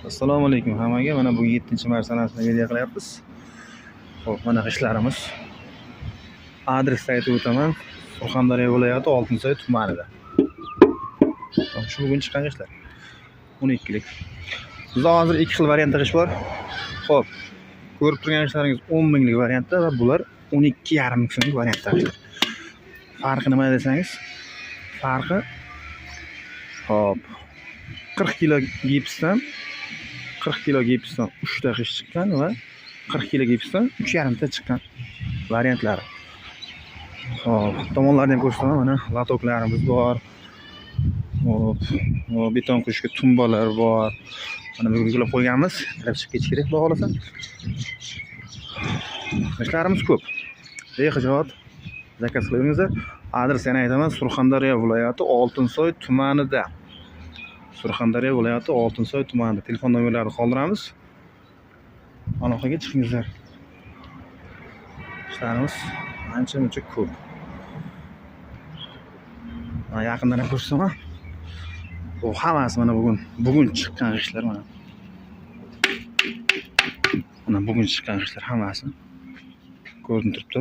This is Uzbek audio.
Assalomu alaykum hammaga. Mana bugun 7-mart sanasida video qilyapmiz. Xo'p, mana g'ishtlarimiz. Adresni aytib o'taman. Surxondaryo viloyati Oltinsoy tumanida. Shu bugun chiqqan g'ishtlar. 12lik. Bizda hozir ikki xil variantda g'isht bor. Xo'p, ko'rib turgan g'ishtlaringiz 10 minglik variantda va bular 12,5 ming so'mlik variantda g'ishtlar. Farqi nima desangiz, farqi xo'p, 40 kilo gipsdan 40 kilo gipsdan 3 ta g'isht chiqqan va 40 kilo gipsdan 3,5 ta chiqqan variantlari. Xo'p, tomonlarni ham ko'rsataman. Mana latoklarimiz bor. Xo'p, beton quyishga tumbalar bor. Mana bu yuklab qo'yganmiz. Kirib chiqib ketish kerak, xudo xohlasa. G'ishtlarimiz ko'p. Bexijolat zakaz qilaveringizlar. Adres yana aytaman, Surxondaryo viloyati Oltinsoy tumanida. Surxondaryo viloyati Oltinsoy tumanida. Telefon nomerlarini qoldiramiz. Aloqaga chiqingizlar. Ishlarimiz ancha-muncha ko'p. Mana yaqindan ham ko'rsataman. Bu hammasi mana bugun chiqqan g'ishtlar mana. Mana bugun chiqqan g'ishtlar hammasi ko'rinib turibdi.